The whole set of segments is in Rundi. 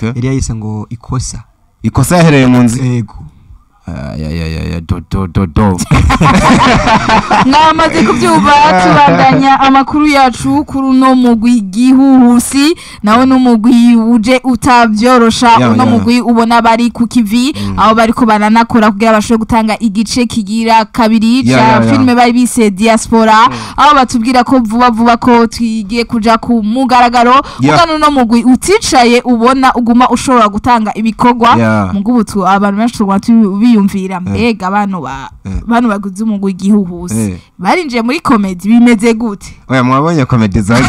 Yari yayise ngo ikosa. Ikosa yahereye mu nzi. Yego. Ay, do do do do. Mwamaze kubyumva, tubandanya amakuru yacu kuri uno mugwi Gihuhusi. Nawe n'umugwi uje utabyorosha. Uno mugwi ubona bari ku kivi, aho bariko baranakora kugira bashobore gutanga igice kigira kabiri ca filime bari bise Diaspora, aho batubwira ko vuba vuba ko tugiye kuja ku mugaragaro. Ugana uno mugwi uticaye, ubona uguma ushobora gutanga ibikorwa. Mugubu tu abantu benshi tuguma biyumvira, mbega abantu ba bano baguze umugwi Gihuhusi barinjiye muri comedy, bimeze gute? Oya, mwabonye comedy za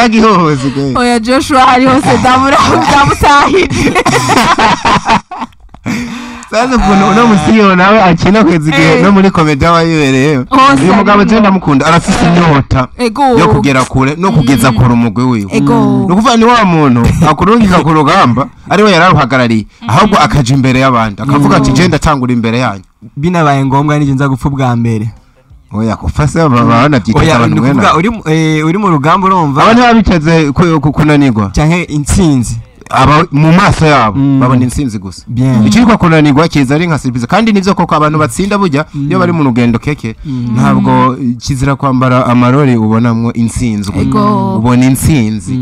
Gihuhusi ke? Oya, Joshua hari hose ndabura ndamutahije. Sasa ukuntu uno musiyo nawe akina kwezi igihe no muri comedy aba yibereye. Hose Uyu mugabo arimo. je ndamukunda, arafise inyota yo kugera kure no kugeza kure umugwi wiwe. Ni ukuvuga ni wa muntu akurungika ku rugamba ariwe yararuhagarariye, ahubwo akaja imbere y'abandi akavuga ati: "Je ndatangura imbere yanyu." Binabaye ngombwa nije nza gupfa ubwa mbere. Oya, kufa se baba banabyiteze Oya, abantu ni mwena. ukuvuga uri mu rugamba, urumva. Aba ntibabiteze kunanirwa canke intsinzi. Aba mu maso yabo babona intsinzi gusa. Bien. Ikitwa kunanirwa kiza ari nka surprise. Kandi nivyo koko, abantu batsinda burya iyo bari mu rugendo keke ntabwo kizira kwambara amarori ubonamwo intsinzwe. Ubona intsinzi.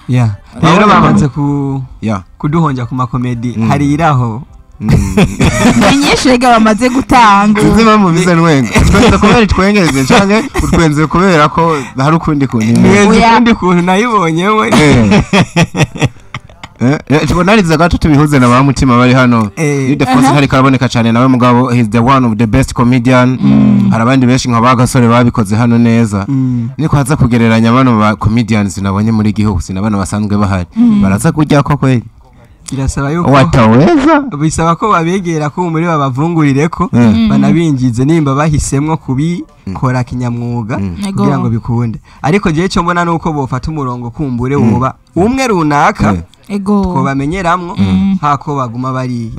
Yeah. Rero bamaze ku kuduhonja ku ma comedy hari iraho. Ni nyinshi rega bamaze gutanga. Sinzi impamvu bize nwenga. Twenze kubera itwengeze canke utwenze kubera ko hari ukundi kuntu imeze? Nwenze Oya. ukundi kuntu nayibonye we. Tubonariza gato tubihuze na ba mutima bari hano. Ildefonse ntari karaboneka cyane nawe, mugabo he's the one of the best comedian. Hari abandi benshi nka ba gasore babikoze hano neza. Niko haza kugereranya bano ba comedians nabonye muri gihugu na bano basanzwe bahari, baraza kurya ko kweli? Birasaba yuko wataweza. Bisaba ko babegera ko muri babavungurire ko banabingize nimba bahisemwo kubikora kinyamwuga kugira ngo bikunde. Ariko jewe cyo mbona nuko bofata umurongo kumbure woba umwe runaka twobamenyeramwo hako baguma bari.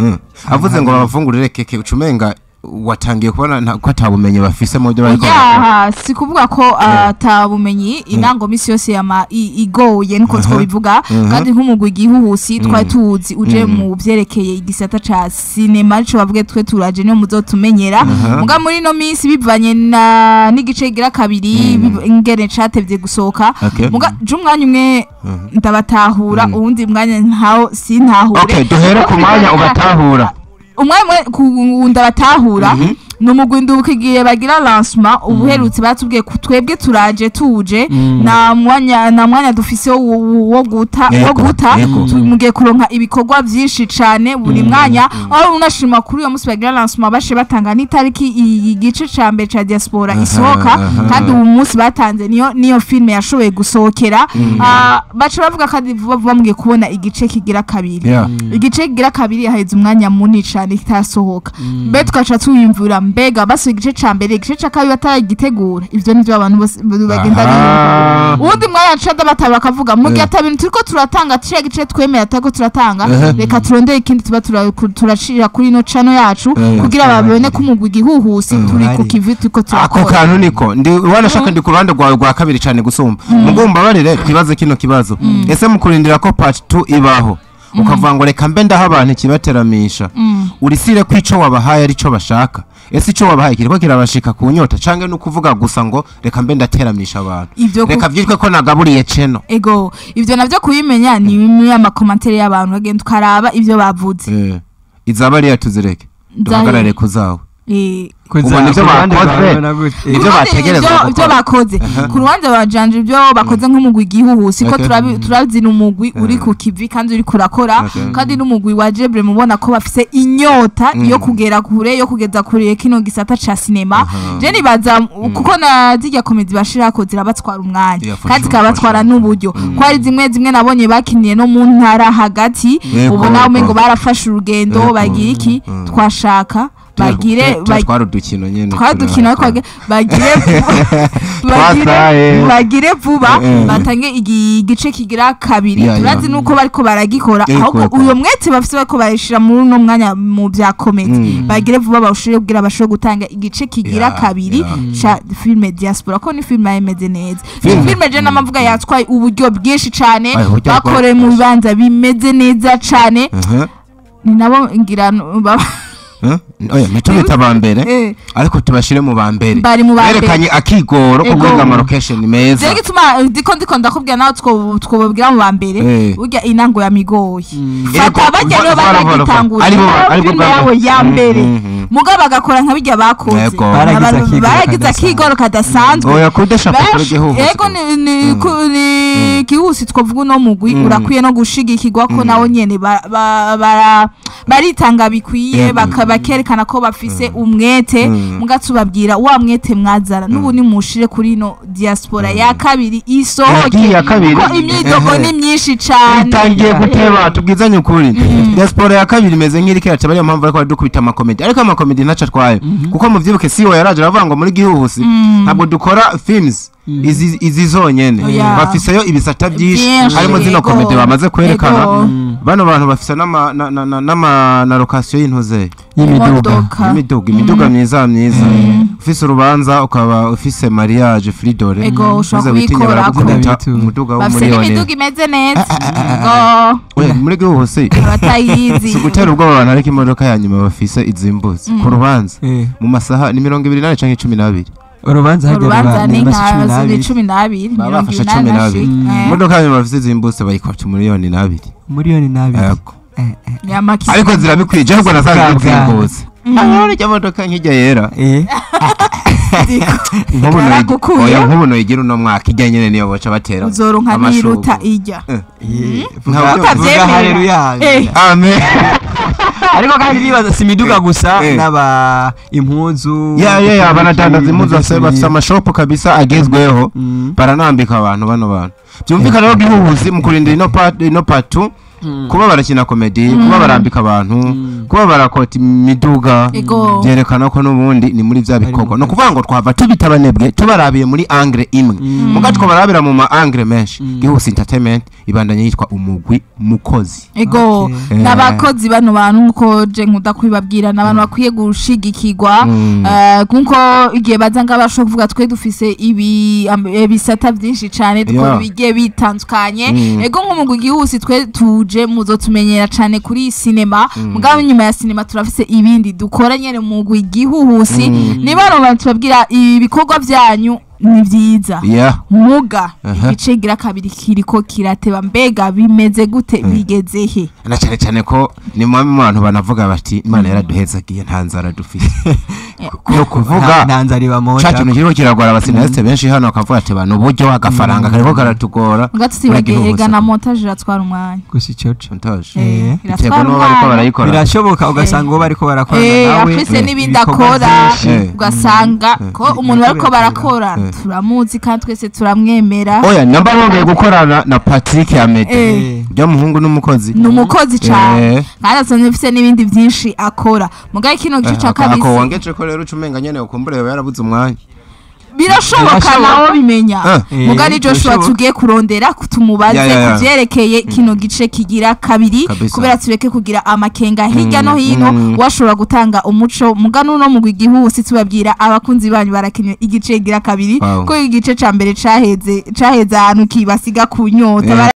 Avuze ngo babavungurire keke, ucumenga watangiye kubona ko atabumenyi bafise mu byo bariko barakora. Oya, si kuvuga ko atabumenyi. Intango misi yose yama igoye, niko twobivuga. Kandi nk'umugwi Igihuhusi twari tuzi uje mu vyerekeye igisata ca sinema, ico bavuge twe turaje niyo muzotumenyera. Muga muri ino minsi bivanye na n'igice gira kabiri ingene catevye gusohoka, muga je umwanya umwe ndabatahura, uwundi mwanya ntawo sintahure. Okay, duhere ku mwanya ubatahura. Umwanya umwe ndabatahura ni umugwi ndubuka igihe bagira lancement ubuherutse batubwiye ko twebwe turaje, tuje, nta mwanya dufise wo guta wo guta. Mugiye kuronka ibikorwa byinshi cane buri mwanya, aho unashima kuri uyo munsi bagira lancement bashe batanga n'itariki igice ca mbere ca Diaspora isohoka. Kandi uwo munsi batanze niyo filme yashoboye gusohokera. Baca bavuga kandi vuba vuba mugiye kubona igice kigira kabiri. Igice kigira kabiri haheze umwanya munini cane kitasohoka. Mbe tugaca tuyimvura, mbega basohoye igice ca mbere, igice ca kabiri bataragitegura? Ivyo nivyo abantu bose bagenda biyumvira. Uwundi mwanya nca ndabataba bakavuga mu gihe ata bintu turiko turatanga, ciya gice twemera turiko turatanga, reka turondere ikindi tuba turashira kuri ino channel yacu kugira babone ko umugwi Igihuhusi turi ku kivi, turiko Ako turakora. kantu niko ndi wanashaka, ndi ku ruhande rwawe rwa kabiri cyane gusumba. Mugomba barire twibaze kino kibazo: ese mu kurindira ko part 2 ibaho, ukavuga ngo reka mbe ndaho abantu ikibateramisha, urisire ko ico wabahaye ari cyo bashaka? Ese ico wabahaye kiriko kirabashika ku nyota, canke no kuvuga gusa ngo reka mbe ndateramisha abantu? Ivyo Reka vyitwe ko nagaburiye ceno. Ego, ivyo navyo kubimenya ni bimwe ama commentaires y'abantu, bagenda ukaraba ivyo bavuze. Izaba ariya tuzireke, duhagarare ku zawe. Ubona ivyo bakoze, ivyo bategerezwa Ibyo gukora. bakoze ku ruhande bajanje, ibyo bakoze nk'umugwi Igihuhusi ko turazina umugwi uri ku kivi kandi uri kurakora. Kandi n'umugwi wa Jebre mubona ko bafise inyota yo kugera kure, yo kugeza kure kino gisata ca sinema. Je nibaza kuko na zirya comedy bashirako zirabatwara umwanya Yeah, for kandi sure, zikabatwara for sure. n'uburyo, ko hari zimwe zimwe nabonye bakiniye no mu ntara hagati, ubona umengo barafashe urugendo bagira iki twashaka. Bagire twarudukino nyene twadukino bagire bagire vuba batange igice kigira kabiri. Turazi nuko bariko baragikora, ahubwo uyo mwete bafise bariko barishira muri no mwanya mu bya comedy, bagire vuba bawushire kugira bashobore gutanga igice kigira kabiri ca filme Diaspora, ko ni filme yameze neza. Filme je namavuga yatwaye uburyo bwinshi cane, bakoreye mu bibanza bimeze neza cane. Ni nabo ngira oya mitubita bambere, ariko tubashire mu bambere berekanye akigoro ko kwiga ama location meza. Je gituma ndiko ndakubwira nawe twobabwira mu bambere burya inango ya migoye fata bajya niyo baragitangura ariko yabo ya mbere mugabo bagakora nka bijya bakoze, baragize akigoro kadasanzwe. Oya kudesha kuri gihugu yego ni kihusi twovuga uno mugwi urakwiye no gushigikirwa ko nawo nyene baritanga bikwiye, bakerekana ko bafise umwete. Mugatubabwira wa mwete mwazara n'ubu ni mushire kuri no Diaspora ya kabiri isohoke, ko imyidogo ni myinshi cyane itangiye guteba. Tubwizanye ukuri, Diaspora ya kabiri imeze nk'iriko iracaba, ariyo mpamvu ariko badukubita amakomedi, ariko amakomedi ntaco atwaye kuko muvyibuke siwo yaraje aravuga ngo muri gihuhusi ntabwo dukora films izi zonyene, bafiseyo ibisata byinshi harimo zino komedi bamaze kwerekana. Bano bantu bafise n'ama na location y'intuze y'imiduga myiza myiza. Ufise urubanza ukaba ufise mariage fridore, uza witinya baragukubita umuduga wo muri yone, imiduga imeze neza. Oya muri gihuhusi abatayizi si gutera ubwoba abantu, ariko imodoka ya nyuma bafise izimbuzi ku rubanza mu masaha ni 28 canke 12. Urubanza hagera ni 12, bafashe 12. Imodoka ya nyuma bafise izimbutse bayikota miliyoni 2, miliyoni 2. Ariko zirabikwije, ahubwo nasanze zimbutse. Ariko imodoka nkijya yera nkubu noyigira uno mwaka ijya nyene niyo boca batera uzoronka niruta ijya. Haleluya, amen. Ariko kandi nibaza si imiduga gusa n'aba impuzu ya banadandaza impuzu bafise amashopu kabisa agezweho, baranambika abantu bano bantu. Byumvikana rero gihuhuzi mu kurindira ino part 2, kuba barakina komedi, kuba barambika abantu, kuba barakota imiduga, byerekana ko n'ubundi ni muri vya bikorwa. No kuvuga ngo twava tubitabanebwe tubarabiye muri angle imwe, muga twabarabira mu ma angle menshi. Gihuhusi Entertainment ibandanye yitwa umugwi mukozi. Ego nabakozi bano bantu nkuko je nkuda kubibabwira, nabantu bakwiye gushigikirwa nkuko igihe baza ngabasho kuvuga twe dufise ibi bisata byinshi cane dukora bigiye bitandukanye. Ego nk'umugwi Gihuhusi twe tuje muzotumenyera cane kuri cinema, mugabo nyuma ya cinema turafise ibindi dukora nyene mu Gihuhusi. Niba abantu babwira ibikorwa byanyu ni vyiza, muga igice gira kabiri kiriko kirateba, mbega bimeze gute, bigeze he? Na cyane cyane ko ni mu bantu banavuga bati Imana yaraduhezagiye nta nzara dufise. No kuvuga nta nzara ibamo, cya kintu kiriko kiragora abasineste benshi hano bakavuga ati bantu uburyo agafaranga kariko karatugora. Mugatsi na montage iratwara umwanya gusa ico montage biterwa n'uwo bariko barayikora. Birashoboka ugasanga uwo bariko barakora nawe afise n'ibindi akora, ugasanga ko umuntu bariko barakora turamuzi kandi twese turamwemera. Oya namba bongeye gukorana na Patrick Amede byo muhungu n'umukozi, ni umukozi cyane kandi asanzwe afise n'ibindi byinshi akora. Mugaye kino gice ca kabiri ako wangeje ko rero ucumenga nyene ukumbure yarabuze umwanya, birashoboka nawo bimenya. Mugani Joshua tugiye kurondera kutumubaze kuvyerekeye kino gice kigira kabiri, kubera tureke kugira amakenga hirya no hino, washobora gutanga umuco. Mugani uno mugwi Gihuhusi tubabwira abakunzi banyu barakenye igice kigira kabiri, ko igice ca mbere caheze ahantu kibasiga kunyota.